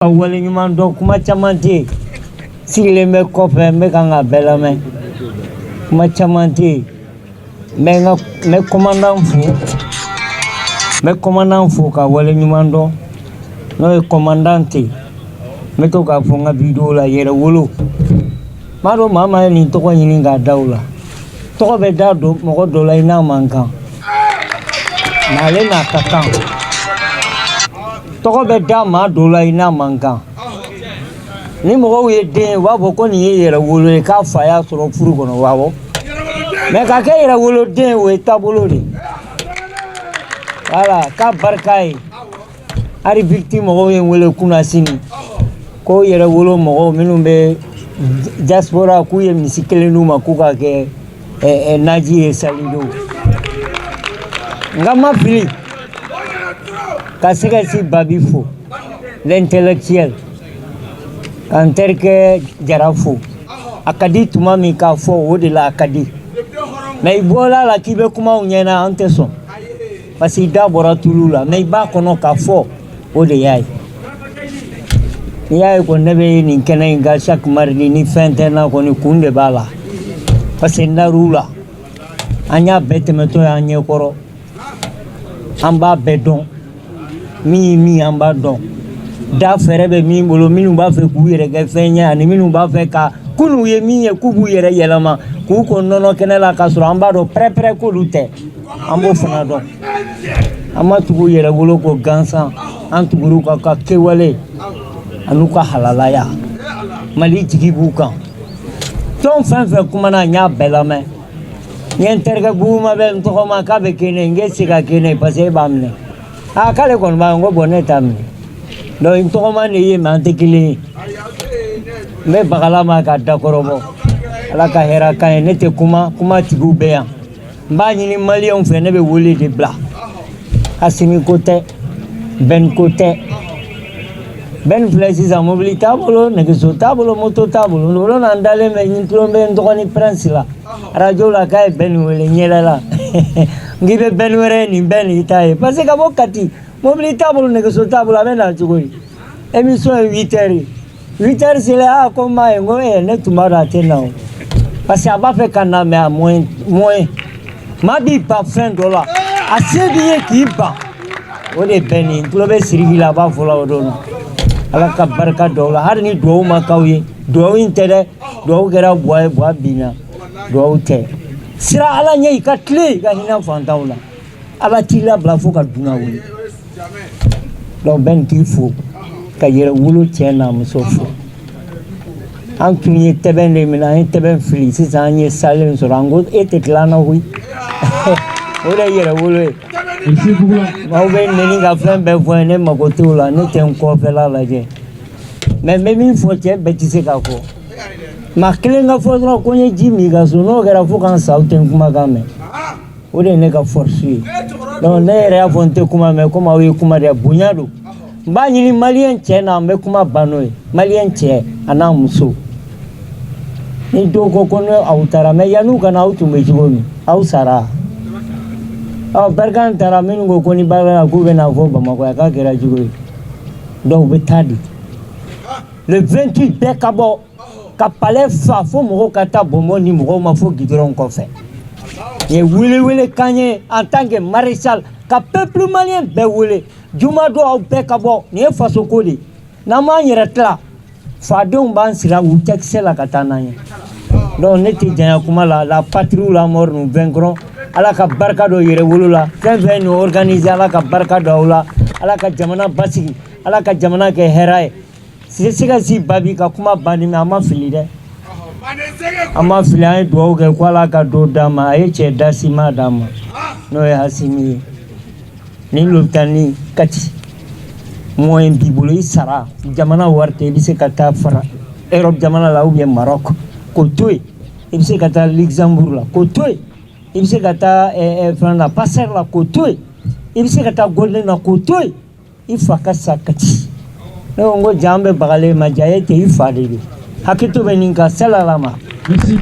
Ka waleɲuman dɔn. Kuma caman tɛ yen, sigilen bɛ kɔfɛ, n bɛ kan ka bɛɛ lamɛn. Kuma caman tɛ yen. N bɛ n ka n bɛ commandant fo, n bɛ commandant fo ka waleɲuman dɔn, n'o ye commandant tɛ. N bɛ to k'a fɔ n ka vidéo la, yɛrɛ wolo n b'a dɔn. Maa maa ye nin tɔgɔ ɲini k'a da o la, tɔgɔ bɛ da don mɔgɔ dɔ la i n'a man kan, mais ale n'a ka kan. Tɔgɔ bɛ da maa dɔ la i n'a man kan. Ni mɔgɔw ye den ye, u b'a fɔ ko nin ye yɛrɛ wolo ye, k'a fa y'a sɔrɔ furu kɔnɔ. Awɔ, mais ka kɛ yɛrɛ woloden ye, o ye taabolo de ye. Wala k'a barika ye. Hali victime mɔgɔw ye n wele kunna sini ko yɛrɛ wolo mɔgɔw minnu bɛ diaspora, k'u ye misi kelen d'u ma k'u ka kɛ naji ye salidon. Nka ma fili ka se ka si Babi fo, l'intellectuel, ka n terikɛ Jara fo. A ka di tuma min k'a fɔ, o de la a ka di. Mais i bɔla la k'i bɛ kumaw ɲɛna, an tɛ sɔn, parce que i da bɔra tulu la. Mais i b'a kɔnɔ k'a fɔ, o de y'a ye. N'i y'a ye ko ne bɛ nin kɛnɛ in kan chaque mardi, ni fɛn tɛ n na kɔni, kun de b'a la, parce que n dar'u la. An y'a bɛɛ tɛmɛtɔ ye an ɲɛkɔrɔ, an b'a bɛɛ dɔn. Min ye min ye, an b'a dɔn. Da fɛɛrɛ bɛ min bolo, minnu b'a fɛ k'u yɛrɛ kɛ fɛn ye, ani minnu b'a fɛ ka kunun ye min ye, k'u b'u yɛrɛ yɛlɛma k'u ko nɔnɔ kɛnɛ la, k'a sɔrɔ an b'a dɔn pɛrɛ-pɛrɛ k'olu tɛ. An b'o fana dɔn. An ma tugu yɛrɛ wolo ko gansan, an tugur'u ka kɛwale an'u ka halalaya. Mali jigi b'u kan. Tɔn fɛn fɛn kumana, n y'a bɛɛ lamɛn. N ye n terikɛ Buguma bɛ n tɔgɔ ma k'a bɛ kɛ ne ye, n k'e tɛ se ka kɛ ne ye, parce que e b'a minɛ. Aa, k'ale kɔni b'a n ko bon, ne t'a minɛ. Donc n tɔgɔma de ye, mais an tɛ kelen ye. N bɛ bagala ma ka dakɔrɔbɔ. Ala ka hɛrɛ kan ye. Ne tɛ kuma, kuma tigiw bɛ yan. N b'a ɲini maliyɛnw fɛ, ne bɛ wele de bila. Asimi ko tɛ, Bɛn ko tɛ. Bɛn filɛ sisan, mobili t'a bolo, nɛgɛso t'a bolo, moto t'a bolo. Olu n'an dalen bɛ, n tulo bɛ n dɔgɔnin Prince la arajo la k'a ye Bɛn wele. N yɛlɛla, n k'i bɛ Bɛn wɛrɛ ye, nin Bɛn i t'a ye, parce que ka bɔ Kati, mobili t'a bolo, nɛgɛso t'a bolo, a bɛ na cogo di? Émission ye 8 heures, 8 heures selen, a ko n m'a ye. N ko ne tun b'a dɔn a tɛ na o, parce que a b'a fɛ ka na, mais a moyen moyen. Maa b'i ban fɛn dɔ la, a se b'i ye k'i ban, o de bɛ nin. N tulo bɛ Siriki la, a b'a fɔ la o don na. Ala ka barika dɔw la. Hali ni duwawu ma k'aw ye, duwawu in tɛ dɛ, duwawu kɛra buwa ye, buwa binna, duwawu tɛ. Sira Ala ɲɛ, i ka tile, i ka hinɛ fantanw la. Ala t'i labila fo ka dunan wuli. Donc bɛɛ k'i fo ka yɛrɛ wolo cɛ n'a muso fo. An tun ye tɛbɛn de minɛ, an ye tɛbɛn fili. Sisan an ye salen sɔrɔ, an ko e tɛ tila an na koyi. O de ye yɛrɛ wolo ye. Maaw bɛ neni ka fɛn bɛɛ fɔ n ye, ne mago t'o la. Ne tɛ n kɔfɛla lajɛ, mais n bɛ min fɔ, cɛ bɛɛ tɛ se k'a fɔ. Maa kelen ka fɔ dɔrɔn ko n ye ji min i ka so, n'o kɛra fo k'an sa, aw tɛ n kumakan mɛn. O de ye ne ka force ye. Donc ne yɛrɛ y'a fɔ n tɛ kuma mɛn, komi aw ye kuma de bonya don. N b'a ɲini maliyɛn cɛ na, n bɛ kuma ban n'o ye. Maliyɛn cɛ a n'a muso, ni dɔw ko ko ne aw taara, mais yan'u ka na, aw tun bɛ cogo min, aw sara. Ɔ, Barkhane taara, minnu ko ko ni baara k'u bɛ na fɔ Bamakɔ yan, k'a kɛra cogo di? Donc u bɛ taa di le 28, bɛɛ ka bɔ ka palais fa, fo mɔgɔw ka taa bonbon di mɔgɔw ma fo goudron kɔfɛ. Nin ye wele-wele kan ye en tant que maréchal, ka peuple malien bɛɛ wele juma don, aw bɛɛ ka bɔ. Nin ye faso ko de ye. N'an m'an yɛrɛ tila, fadenw b'an sira u tɛkisɛ la ka taa n'an ye. Donc ne tɛ janya kuma la. La patrie ou la mort, nous vaincrons. Ala ka barika don yɛrɛ wolo la. Fɛn fɛn nin organiser, Ala ka barika don aw la. Ala ka jamana basigi, Ala ka jamana kɛ hɛrɛ ye. Se ka si Babi ka kuma banni, mais an ma fili dɛ, an ma fili. An ye dugawu kɛ ko Ala ka dɔ d'an ma. A ye cɛ da siman d'an ma, n'o ye Asimi ye. Ni lopitani Kati moyen b'i bolo, i sara jamana wari tɛ, i bɛ se ka taa fara Europe jamana la ou bien Maroc, k'o to yen. I bɛ se ka taa Luxembourg la, k'o to yen. I bɛ se ka taa fɛn na, Pasteur la, k'o to yen. I bɛ se ka taa Golden na, k'o to yen. I fa ka sa Kati. Ne ko n ko jan bɛ bagalen ma, ja e tɛ, i fa de don. Hakɛto bɛ nin kan, salala ma. Merci.